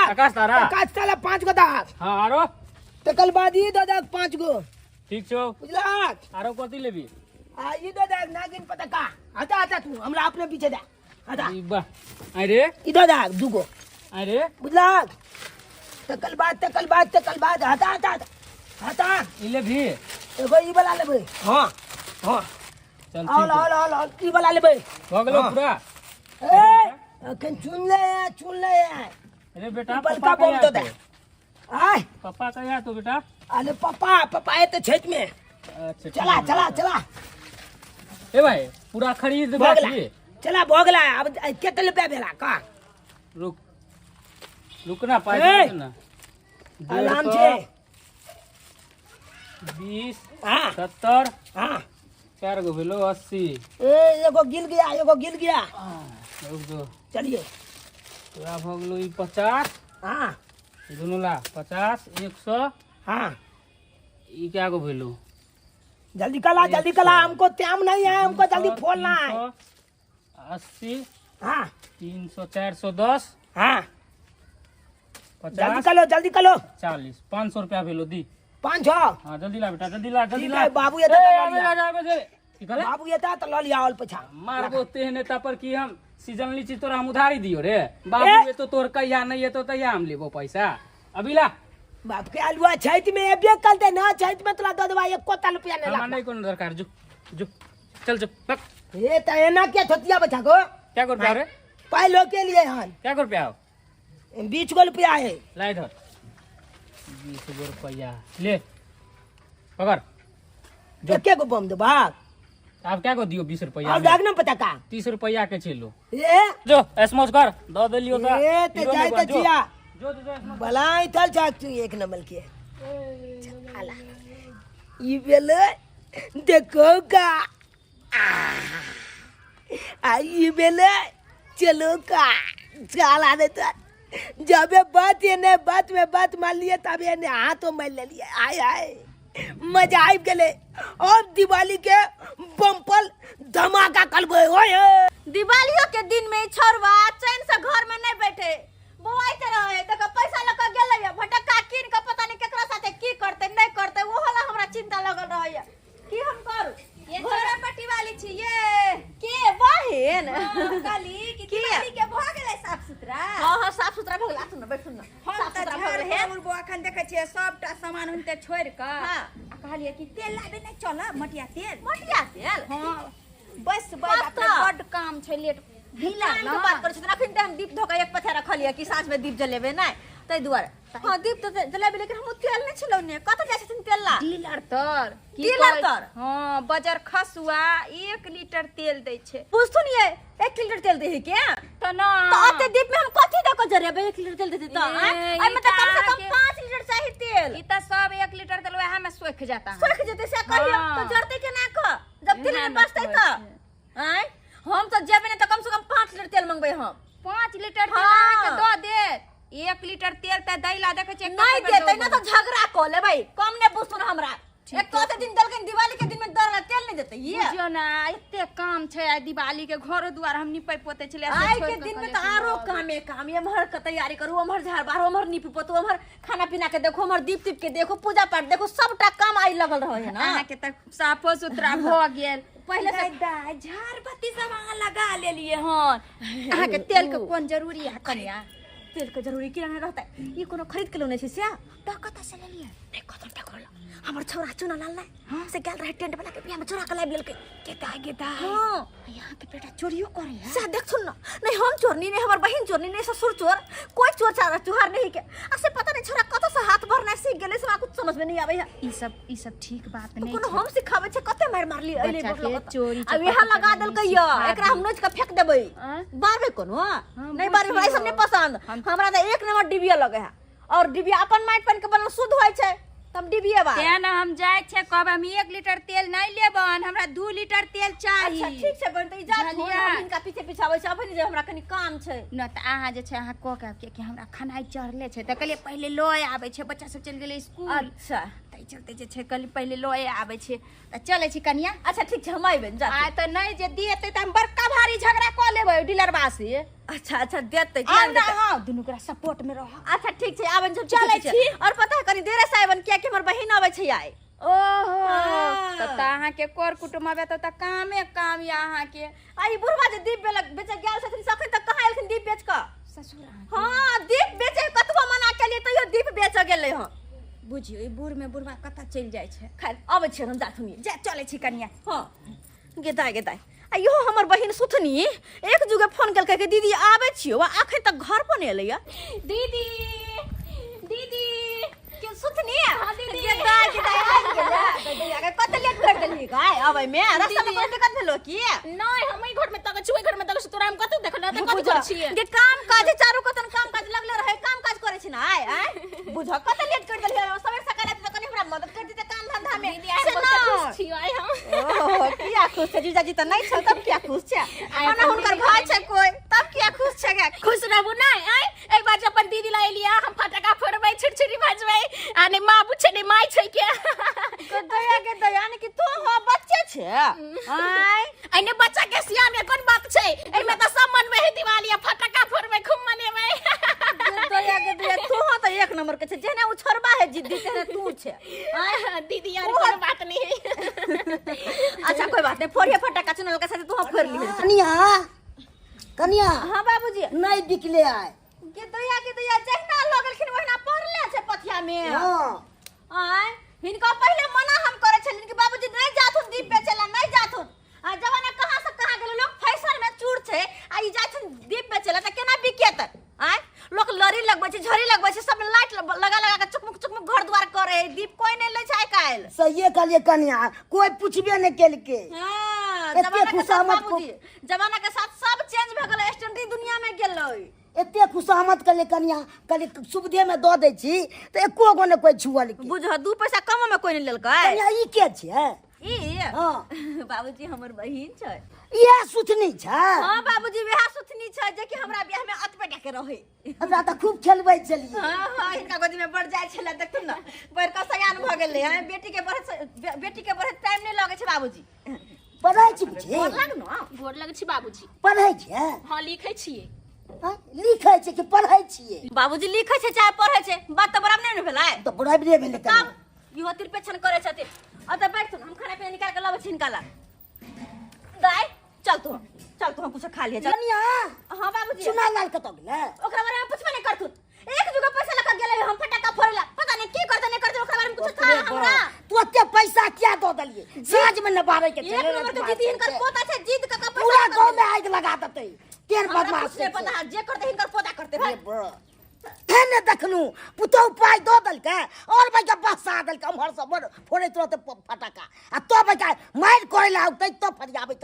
आकाश तारा आकाश तारा 5 गो दहक। हाँ आरो तकर बाद ई दऽ दहक 5 गो। ठीक छौ। बुझलक? आरो कथी लेबी? आ ई दऽ दहक नागिन पताका। हटा हटा तू हमरा अपने पीछे दे। हटा। ई वाह अरे ई दऽ दहक 2 गो। अरे बुझलक? तकर बाद तकर बाद तकर बाद हटा हटा हटा। ई लेबी? एगो ई वाला लेबै। हाँ हाँ चल आल ठीक आल आल आल ई वाला लेबै। भऽ गेलौ हाँ। पूरा। ए अखन चुन ले चुन ले। अरे बेटा बड़का पप्पा बम कहिया दऽ दे। एतौ? आय पप्पा कहिया तो बेटा? अरे पप्पा पप्पा एते छठि में। अच्छा, चला ठीक है। चला चला। ए भाई पूरा खरीद भऽ गेला। बाकी। चला भऽ गेला। अब कते रुपया भेला का? रुक रुक ना पाई ए! ना। आराम से। 20 हाँ। 70 हाँ। 4 गो भेलो 80। ए एगो गिल गया एगो गिल गया। हाँ, रुक जो। चलिए। तोरा भऽ गेलो ई 50। हाँ। ई दुनू ला 50 100। हाँ। ई क्या गो भेलो? जल्दी कला जल्दी कला हमको टाइम नहीं है हमको जल्दी दू सौ, फोड़ना है। तीन सौ, 80। हाँ। 300 410। हाँ। 50। जल्दी कलो जल्दी कलो। 40 500 रुपया भेलो दी। 500? हाँ जल्दी ला बेटा जल्दी ला जल्दी ठीक ला। है, बाबू ये तो ए, लऽ आबे लिया। जा, आबे जा। की कहले? बाबू ये तो लऽ लिया और पैसा। मारबो तेहने ता पर की हम सीजन लीची तोरा हम उधारी दियो रे। बाबू ए? ये तो तोर कहिया नहीं ये तो तहिया हम लेबो पैसा। अभी ला। बाप के आलुआ छैत में एबे कल दे ना छैत में तोरा दऽ देबा एको ता रुपया नहीं हमरा लागबा। नहीं कोनो दरकार जो जो चल जो बक। ए त एना के थोतिया बचा को? क्या कर रुपया रे? पाइलो के लिए हन। क्या कर रुपया हो? 20 गो रुपया है। ला इधर। 20 गो रुपया ले पकड़। जो। एके गो बम देबा। आप क्या को दियो 20 रुपया? अब दाग ना पता का? 30 रुपया के छेलो। ए? जो एसमोज कर दो देलियो तो। ए ते हीरो जाय में ते जो। जिया। जो, जो, जो, एसमोज। भलाई चल चाक तू एक नंबर के। आला। ई बेले देखो का। आ ई बेले चलो का। चल आने तो। जबे बात ये ने बात में बात मान लिए तब ये ने हाथों में ले लिए। आय आय मजा आबि गेलै। और दिवाली के बम्पर धमाका करबै। ओए ओए। दिवालियों के दिन में छोरवा चैन से घर में नहीं बैठे बौआइत रहे। देखो पैसा लऽ कऽ गेलै या भटक्का कीन कऽ पता नहीं केकरा साथे की करतै नहीं करतै, ओहो ला हमरा चिंता लगल रहैया। की हम करू? ये छोरा पट्टी वाली छी ये। के बहिन? हाँ, कहली कि की? दिवाली के भऽ गेलै साफ सुथरा। हाँ, हाँ, साफ सुथरा भऽ गेलै। आथुन ने, बैठुन ने। हम साफ तऽ सुथरा भऽ झाड़ गेलै, हे? झाड़ू बौआ अखन देखै छियै सबटा सामान हुनते छोड़ि कऽ। हाँ। आ कहलियै कि तेल लाबे नहि चलब, मटिया तेल। मटिया तेल? हाँ। बस, बस, कतऽ? बाप रे, बड्ड काम छै लेट। ढीला काम के बात करै छथिन। अखन तऽ हम दीप धऽ कऽ एक पथरा रखलियै कि साँझमे दीप जलेबै नहि, ताहि दुआरे। हाँ, दीप तऽ जलेबै, लेकिन हम तेल नहि छलौ ने। कतऽ जाइ छथिन तेल ला? डीलर तर। की डीलर कहै तर? हाँ, बजर खसुआ 1 लीटर तेल दै छै। पूछथुन ये, 1 लीटर तेल दै है के? तऽ ना। तऽ ओते दीप में हम कथी दऽ कऽ जरेबै? 1 लीटर तेल देतै तऽ, ए, आँय? ई एहिमे तऽ तऽ कम से कम अहाँके 5 लीटर चाही तेल। ई तऽ सब 1 लीटर तेल वएह में सोखि जाता है। सोखि जेतै से कहियौ, हाँ। तऽ जरतै केना कऽ? जब तेल इएह नहि ने बचतै कहै तऽ। छै। आँय? हम तऽ जेबै ने तऽ कम से कम 5 लीटर तेल मंगबै हम। 5 लीटर तेल हाँ। अहाँके दऽ देत। 1 लीटर तेल तऽ दै ला देखै छियै, नहि कते बेर देतै ने दऽ तऽ झगड़ा कऽ लेबै। कम नहि बुझथुन हमरा। ठीक एक तो दिन देलखिन दिवाली के दिन में दर तेल नहीं देते ये। बुझियौ ना, एते काम छै आइ दिवाली के, घरो दुआर हम निपै पोतै छलियै, से आइ छोड़ि के कऽ दिन में कहलियै तऽ कि आरो लऽ कामे काम, एम्हर के तैयारी करू, ओम्हर झाड़ बारू, ओम्हर नीपू पोतू, ओम्हर खाना पीना के देखू, ओम्हर दीप तीप के देखू, पूजा पाठ देखू, सबटा काम आइ लगल रहै है ना। अहाँके तऽ साफो सुथरा भऽ गेल। पहिले से दाइ, झाड़ बत्ती सब अहाँ लगा लेलियै हन। अहाँके तेल के कोन जरूरी है कनिया? तेल के जरूरी किया नहीं रहतै? ई कोनो खरीद के लौने छै से? तऽ कतऽ से लेलियै? नहि, कतऽ टकरल। हमर छौड़ा चुना लाल नहि, से गेल रहे टेंट वाला के बियाह में चोरा के लाबि लेलकै। के दाइ, गे दाइ। हाँ। यहाँ के बेटा चोरियो करे है। से देखथुन ना, नहीं हम चोरनी, नहीं हमर बहिन चोरनी, नहीं ससुर चोर, कोई चोर चार चुहार नहीं के। आ से पता नहीं छोरा कतऽ से हाथ भरना सीख गेलै, से हमरा कुछ समझ में नहीं आबै है। ई सब ठीक बात तो नहीं कोनो छै। हम सिखाबै छै, कते मारि मारली अइले बच्चा बोतल के कतऽ। चोरी आ चपाटी इएह लगा करना देलकै नहीं या, सिखा एकरा हम नोच के फेंक देबै। आँय? बारबै कोनो? हाँ, नहीं बारबै, हमरा ई सब नहीं पसंद। हम- हमरा तऽ 1 नंबर डिबिया लगै है, और डिबिया अपन माटि पानि के बनल शुद्ध होइ छै, तब डिबिया बार। तें ने हम जाइ छै, कहब हम 1 लीटर तेल नहीं लेबन, हमरा 2 लीटर तेल चाही। अच्छा ठीक छै बहिन, तऽ ई जाथुन, बुझलियै? हम हिनका पीछे पीछे आबै छै, अभी जे हमरा कनि काम छै। न तऽ अहाँ जे छै अहाँ कऽ के आबि, कियाकि हमरा खेनाइ चढ़ले छै, तऽ कहलियै पहिले लऽ आबै छै, बच्चा सब चलि गेलै स्कूल। अच्छा। तऽ ताहि चलते जे छै कहली पहिले लए आबै छियै तऽ चलै छी कनिया। अच्छा ठीक छै, हम अयबै जा। आइ तऽ नहि जे देतै तऽ हम बड़का भारी झगड़ा कऽ लेबै डीलरबा से। अच्छा अच्छा, देतै। आउ ने अहाँ दुनू गोरा सपोर्ट में रह। अच्छा ठीक छै, आबन जब चलै छी। और पता है कनी देरे से आबन, कियाकि हमर बहिन अबै छै आइ। ओहो। हाँ। तब तऽ अहाँके कर कुटुम्ब आबे तब तऽ कामे काम यऽ अहाँके। आ ई बुढ़वा जे दीप बेलक बेचे गेल छथिन से अखन तक कहाँ एलखिन दीप बेच कऽ? ससुर अहाँके? हाँ, दीप बेचे कतबो मना केलियै तैयो दीप बेचऽ गेलै हँ। बुझियौ ई बूढ़ में बुढ़वा कतऽ चलि जाइ छै। खैर अबै छियै हम, जाथुन। जा चलै छी कनिया। हाँ गे दाइ, गे दाइ, आ इहो हमर बहिन सुथनी एक जुगे फोन केलकै कि दीदी आबै छियौ, आ अखन तक घर पर नहि एलैया। दीदी, दीदी। के सुथनी? हाँ, दीदी। गे दाइ, गे दाइ, आबि गेलै। गे दाइ, गे कते लेट कर देलही गाय अबै में? रास्ता में कोनो दिक्कत भेलो की? नहीं, हम ई घर में तक छी, ओहि घर में तक छी, तोरा हम कतौ देखल त कतौ घर छियै। गे काम काज चारू कतन काम काज लगले रहे, काम काज करै छी ना आय? आय बुझ कते लेट कर देलही। सबेर सकाल आबि तऽ कनी हमरा मदद कर देते काम धंधा में। दीदी, आइ से हम बहुते ना। खुश छी आइ हम। ओहो, किया खुश छै? जीजाजी तऽ नहि छौ तब किया खुश छै? ओना हुनकर भाय छै कोइ, तब किया खुश छै गे? खुश रहबू नहि आइ? एक बार जब अपन दीदी ला एलियै हम फटका फोड़बै, छिड़छिड़ी भजबै, आ नहि बाबू छै नहि माय छै के। के दया, के दया ने कि तू हो बच्चे छै आय। एने बच्चा के सियान में कोन बात छै? एमे तऽ सब मनबै है दिवाली, आ फटका फोड़बै, खूब मनेबै। के दया, के दया, तू हो तऽ एक नंबर के छै। जेहने उ छोड़बा है जिद्दी तेहने तू छै आय। दीदी यार, कोनो बात नहीं है। अच्छा कोई बात नहीं, फोड़िए फटका चुनल के साथ तू हो फोड़ लिहे। कनिया, कनिया। हाँ बाबूजी। नहीं बिकले आए। के दया, के दया, जहिना लगलखिन ओहिना पड़ले छै पथिया में। हाँ। आय हिनका पहिले मना हम करे छलिन कि बाबूजी नहीं जाथुन दीप बेचे ला, नहीं जाथुन। आ जमाना कहाँ से कहाँ गेलै, लोग फैशन में चूर छै आ ई जाथुन दीप बेचे ला त केना बिकेतै? आय लोग लड़ी लगबै छै, झड़ी लगबै छै, सब लाइट लगा लगा के चुकमुक चुकमुक घर द्वार करे है, दीप कोई नहीं लै छै आइ काल्हि। सहिए कहलिए कनिया, कोई पूछबे नहीं केलके। हाँ, एते जमाना के साथ खुशामद को- बाबूजी, जमाना के साथ सब चेंज भऽ गेलै, स्टैंडर्ड दुनिया में गेलै। एते खुशामद कहलिए कनिया, कहलिए सुविधे में दऽ दै छी तऽ एको गो ने कोई छुअलकै। बुझ 2 पैसा कमो में कोई नहीं लेलकै। कनिया ई के छियै? ई? हाँ। बाबूजी हमर बहिन छै। इएह सुथनी छै? हाँ बाबूजी, वएह सुथनी छै जे कि हमरा बियाह में अतबे टा के रहै। हमरा तऽ खूब खेलबै छलियै। हाँ हाँ, हिनका गोदी में बढ़ जाइ छलै, देखथुन ने बढ़ कऽ सयान भऽ गेलै। हाँ, बेटी के बढ़त, बेटी के बढ़त टाइम नहीं लगै छै बाबूजी। पढ़ै छी बुझी? गोर लाग न। गोर लगै छी बाबूजी। पढ़ै छियै? हाँ लिखै छियै। हाँ, लिखै छै कि पढ़ै छियै? बाबूजी लिखै छै चाहे पढ़ै छै, बात तऽ बराबर नहि ने भेलै? तऽ बराबरे भेलै। तब इहो तिरपेछन करै छथिन। अतऽ बैठथुन, हम खाना पीना निकाल के लबै छी हिनका लग। दाइ चल तू, चल तू, हम कुछ खा लिहे चल। कनिया। हाँ बाबूजी। चुना लाल कतऽ गेलै? ओकरा बारे में पुछबे नहीं करथुन। एक जुगा पैसा लगा गेलै हम फटक्का फोड़े ला, पता नहीं की करते नहीं करते, ओकरा बारे में कुछ था हमरा। तू एते पैसा किया दऽ देलियै? साँझ में न बारै के एक छलै, नंबर के जिद्दी हिनकर पोता छै, जिद क के पैसा पूरा लऽ कऽ गाँव में आगि लगा देतै तेहन हमरा बदमाश कुछ नहीं छै। पता है, जे करते हिनकर पोता करते भाई। फेर ने देखलहुँ पुतहु पाइ दऽ देलकै और भाई के बसा देलकै, उम्हर से उम्हर फोड़ैत रहतै फटक्का, आ तो भाई के मारि करै लए औतै तब फरियाबैत रहतै।